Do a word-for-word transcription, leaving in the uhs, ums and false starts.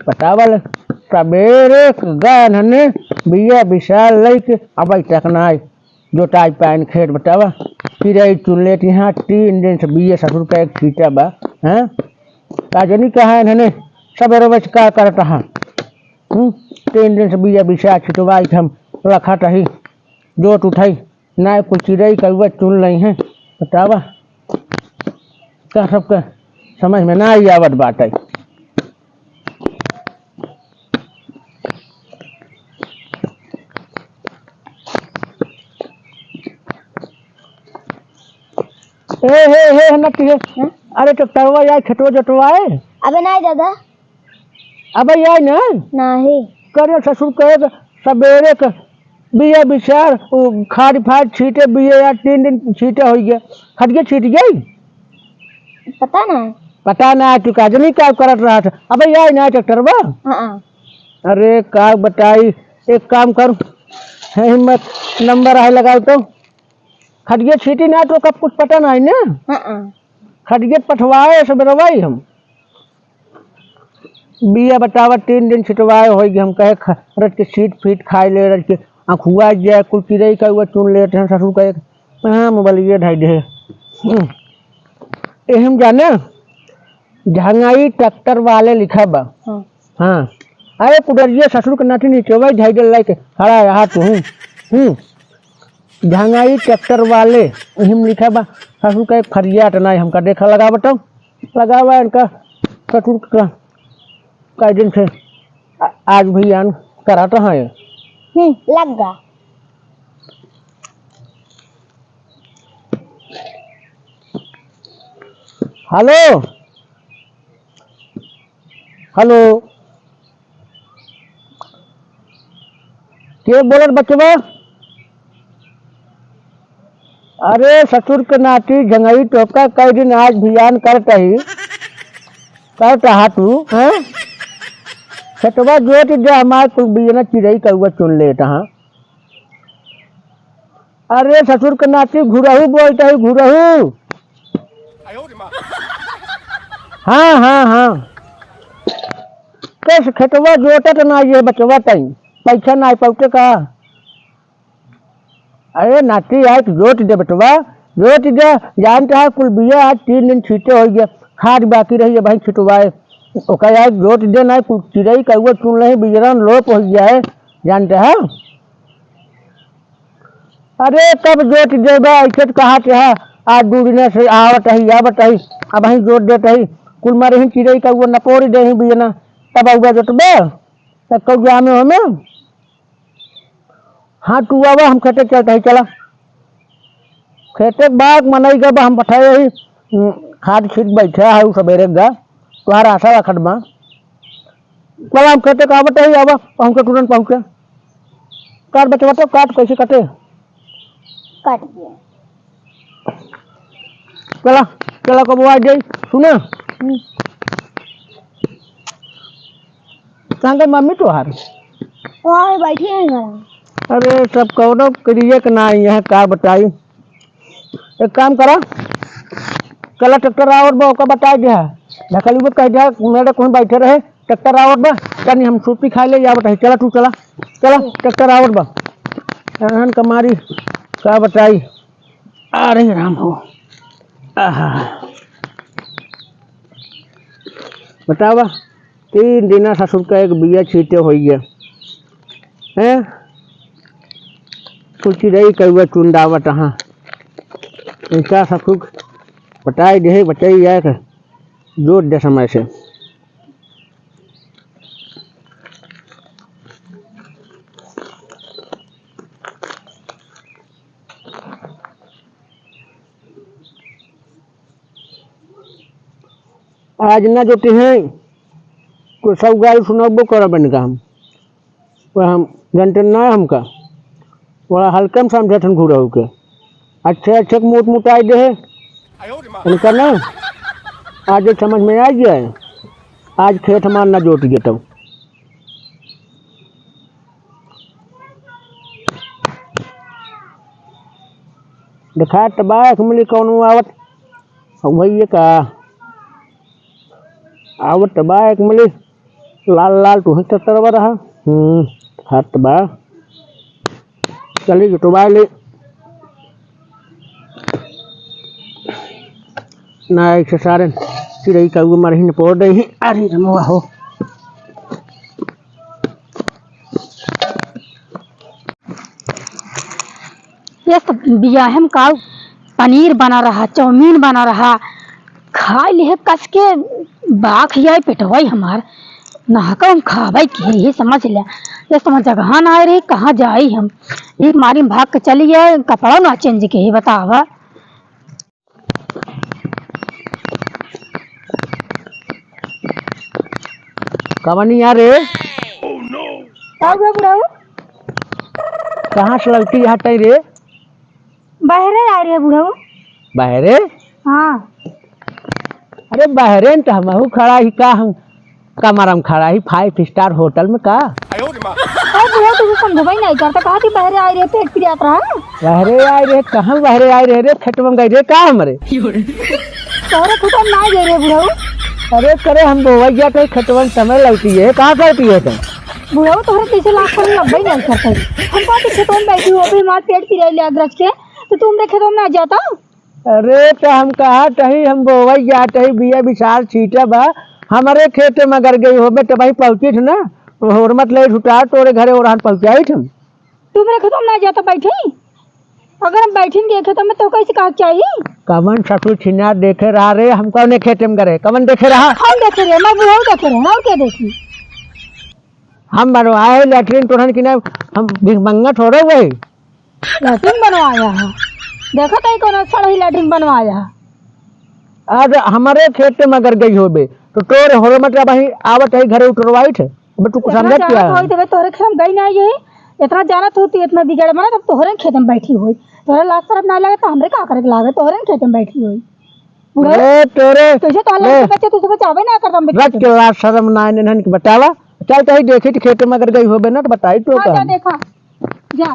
बतावा ले, सबेरे क गए हने, बिया बिसार लइके, अबइ तक नाहीं जोताइ पाइन खेत, बतावा। चिरई चुन लेत हैं, तीन दिन से बिया ससुर क एक छींटा बा, हैं? का जनी कहाँ हने, सबेरे बस का करत हैं? हम्म, तीन दिन से बिया बिसार छिटवाइ के हम रखत ही, जोत उठइ, नाहीं कुल चिरई कउआ चुन लइहें। बतावा, का सबके समझ में नाहीं आवत बाटइ। ए, हे, हे, नती हे। हैं? अरे, ट्रैक्टरवा यार खेतवा जोतवाए। अबे नाहीं दादा। अबे यार नाहीं। नाहीं। करे ससुर कहे के सबेरे क बिया बिसार, उ खाद फाद छींटे, बिया यार तीन दिन छींटे होइ गए। खटिया छींट गई? पता ना। पता ना, तू का जनी का करत रहत। अबे यार नाहीं ट्रैक्टरवा। हाँ। अरे का बताई, एक काम कर, है हिम्मत, नंबर है लगाओ तो। खटिया छींटी ना तो कब कुछ पता नाहीं ना। हाँ। खटिया पठवाए सबेरवाई हम। बिया बतावा तीन दिन छिटवाए होइ गए, हम कहे ख-, रच के छींट फीट खाइ ले, रच के अँखुआ जाए, कुल चिरई कउआ चुन लेत हैं, ससुर कहे, हाँ, मोबाइल ये ढाई दे। हम्म। एहम जाने, झंगाई ट्रैक्टर वाले लिखा बा। हाँ। हाँ। अरे कुडरिया ससुर के नाती नीचे भाई ढाई दे लाइके खड़ा रहा तू। हम्म। झंगाई ट्रैक्टर वाले, एहम लिखा बा, ससुर कहे फरियात नाहीं, हमका देखा लगा बताओ। लगावा इनका ससुर का, कई दिन से आ-, आज भी यान कराता है। हम्म, लग गा। हेलो, हेलो। के बोलत बचवा? अरे ससुर के नाती झंगई तोहका कई दिन आज भियान करत ही, करत हा तू, हैं? खेतवा जोत दे हमार कुल बियना चिरई कउआ चुन लेत हा। अरे ससुर के नाती घुरहू बोलत ही, घुरहू। हाँ, हाँ, हाँ। कस खेतवा जोतत ना ये बचवा तई, पैसा ना पौते का? अरे नाती, आइक जोत दे बेटवा, जोत दे। जानत हा कुल बिया आज तीन दिन छींटे होइ गया, खाद बाकी रही है भाई छिटवाए। ओका आइक जोत दे, ना कुल चिरई कउआ चुन लही, बिजरन लोप होइ गया है, जानत हा। अरे कब जोत देबा, ऐसे तो कहत हा, आज दू दिन से आवत ही, आवत ही, अबहीं जोत देत ही, कुल मारे ही चिरई कउआ नपोर देही बिजना, तब अउबा जोतबा, तब कउआ में हमें। हाँ, तू आवा, हम खेते चलत ही, चला। खेते बाग मनई गब हम पठाए ही, हम्म, खाद छीट बैठे है, उ सबेरे गा, तोहार आशा रखत बा। चला, हम खेते का आवत ही, आवा, पहुँचे, तुरंत पहुँचे। काट बचवा तो, काट कैसे कटे? काट दिया। चला, चला, कब आ जाई, सुना? हम्म। कहाँ गई मम्मी तोहार? वहाँ बैठी है घर। अरे, सब कौनो करिए के ना आई है, का बताई। एक काम करा, चला ट्रैक्टर आवत बा, ओका बताइ दिया। ढकलुआ कह दिया, मेरे कोई बैठे रहे, ट्रैक्टर आवत बा, तनी हम सूपी खाइ ले, आवत है, चला तू चला, चला, ट्रैक्टर आवत बा। एहन कमारी, का बताई, आ रही राम हो। आहा। बतावा, तीन दिना ससुर का एक बिया छीटे होइए। हैं? कुल चिरई कउआ चुंदावत हाँ। इनका ससुर बताइ देहे, बचाई जाए के जोत दे समय से। आज ना जोते हैं, तो सब गाय सुनबो करब इनका हम। तो हम जनते ना हमका, बड़ा हल्का में समझत हन घुरहू के। अच्छे अच्छे के मोट मोटाई दे है। इनका ना आज एक समझ में आ गया है, आज खेत हमार ना जोत गए तब। देखा त बा एक मिली कौनो आवत। अब भैया का आवत त बा एक मिली। लाल लाल तुहूँ चतरवा रहा। हम्म, हाथ बा। चली जुटवा ले। ना, ऐसे सारे चिड़ै का वो मरही न पोर दे ही। अरे रमुआ हो। ये सब बियाहे में का पनीर बना रहा, चाउमीन बना रहा, खाई लिहे कस के, बा खियाई पेटवाई हमार। नहाका हम खाबै के, ये समझ ले। ये समझ जगह ना आए रही, कहाँ जाई हम? ये मारी में भाग के चली आए, कपड़ा ना चेंज के ही बतावा। कवनिया रे? का हुआ बुढ़ऊ? कहाँ से लौटी हटै रे? बहरे आए रहे बुढ़ऊ। बहरे? हाँ। अरे बहरे न तो हमहू खड़ा ही का, हम कमरा में खड़ा ही, five star hotel में का? अरे बुढ़ऊ, तुझे समझबे नहीं करता, कहा थी बहरे आए रहे, पेट पिरात रहा। बहरे आए रहे, कहाँ बहरे आए रहे रे? खेतवा में गए रहे का हमरे? तोहरे खेतवा में ना गए रहे बुढ़ऊ। अरे करे हम बोवै जात है खेतवा में, समय लौटी है, कहाँ करती है तुम? बुढ़ऊ तोहरे कैसे लाख पर लब्बे नहीं करते। हम कहा थी खेतवा में बैठी हो, अभी हमारे पेट पिराई ले अगरज के, तो तुम रे खेतवा में ना जाता? अरे, तो हम कहत हई, हम बोवै जात हई, बिया बिसार छींटब, हमरे खेते में अगर गई होबे, तो भाई पहुँचित ना, होर मत ले उठा, तोरे घरे ओरहन पहुँचाइत हम। तुमरे खेतवा में ना जाता बैठी? अगर हम बैठिन गए खेतवा में, तो कैसे कहा चाहिए? कवन ससुर छिनार देखे रहा रे, हम कौने खेते में करे, कवन देखे रहा? हम देखे रहे, मैं बुढ़ऊ देखे रहे, और क्या देखी? हम बनवाए है लैट्रिन तोहन की ना, हम भिखमंगा थोड़े हुए। लैट्रिन बनवाया है, देखो तो ही कौन अच्छा रही लैट्रिन बनवाया है। आज हमारे खेत में अगर गई होबे, तो तोर होर मतलब वही आवत है घरे उतरवाई थे। अब तू कुछ इतना समझत जानत क्या? होई तो तोहरे खेत में गई ना ये, इतना जानत होती, इतना बिगड़ मना, तब तोहरे खेत में बैठी होई। तोहरे लाज शरम ना लगे तो हमरे का करे के लागे, तोहरे खेत में बैठी होई। बुढ़ऊ, अरे तोरे, कैसे तो ले। बच्चे तुझे बचावे ना करता हम रख के लाज शरम ना इन्हन के बतावा। चल कहीं देखी तो खेत में अगर गई होबे ना तो बताई तो हाँ, जा का। देखा, जा।